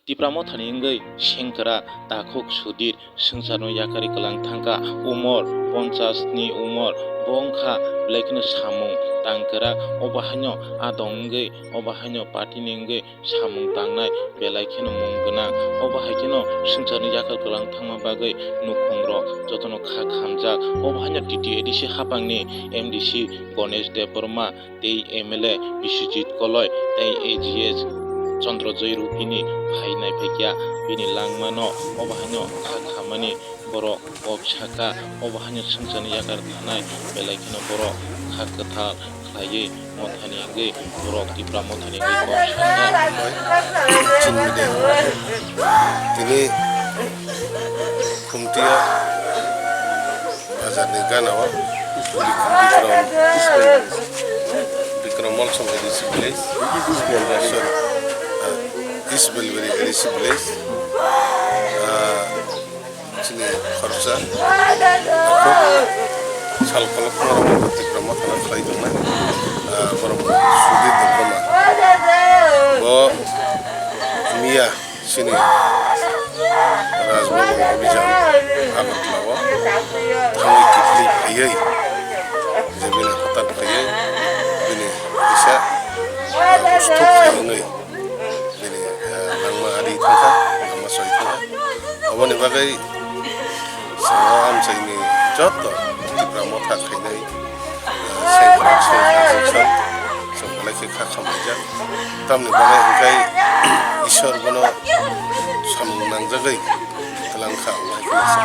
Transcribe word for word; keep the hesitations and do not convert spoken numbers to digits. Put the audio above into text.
Tipra Mothani wngwi sengkrak takhuk Sudhir swngcharno yakarwi kwlang thangkha. Umor ponchas ni umor, bo wngkha belai kheno samung tangkrak. Obo haino adong wngwi, obo haino party ni wngwi samung tangnai belai kheno mung gwnang. Obo hai kheno swngcharno yakar kwlang thangma bagwi nukhungrok jotono kha khamjak. Obo haino T T A D C haphangni M D C Ganesh Debbarma tei M L A Biswajit Koloi tei A G S Chandra Joy Rupini phai naiphaikia bini langmano. Obo haino kha khamani borok kok saka, obo haino swngcharni yakar thanai belai kheno borok kha kwthar khlaiwi Mothani wngwi borok Tipra Mothani wngwi kok saka. Chini media tini Khumtia bazar ni gana o Bikram, Bikram Molsom A D C village, sorry, ah, East Belbari A D C village, ah, chini khoroksa sal kolok norok Bikram Mothano khlai tongnai, ah, borok Sudhir Debbarma. Bo miya Chini Raj Bhaban Abhijan Agartala o thangwi kiphilwi phaiwi je bini hotan phaiwi bini kisa, ah, buthuk khai wngwi bini, ah, langma ari thangkha, langma soi thangkha. Aboni bagwi chwng o amchaini joto Tipra Motha khainai. Sengkrak, sengkrak, sengkrak, chwng belai khe kha khamlaijak. Tamni bagwi hwnkhe Ishwar bono samung nangjagwi twlang kha, omo hai kheno sa.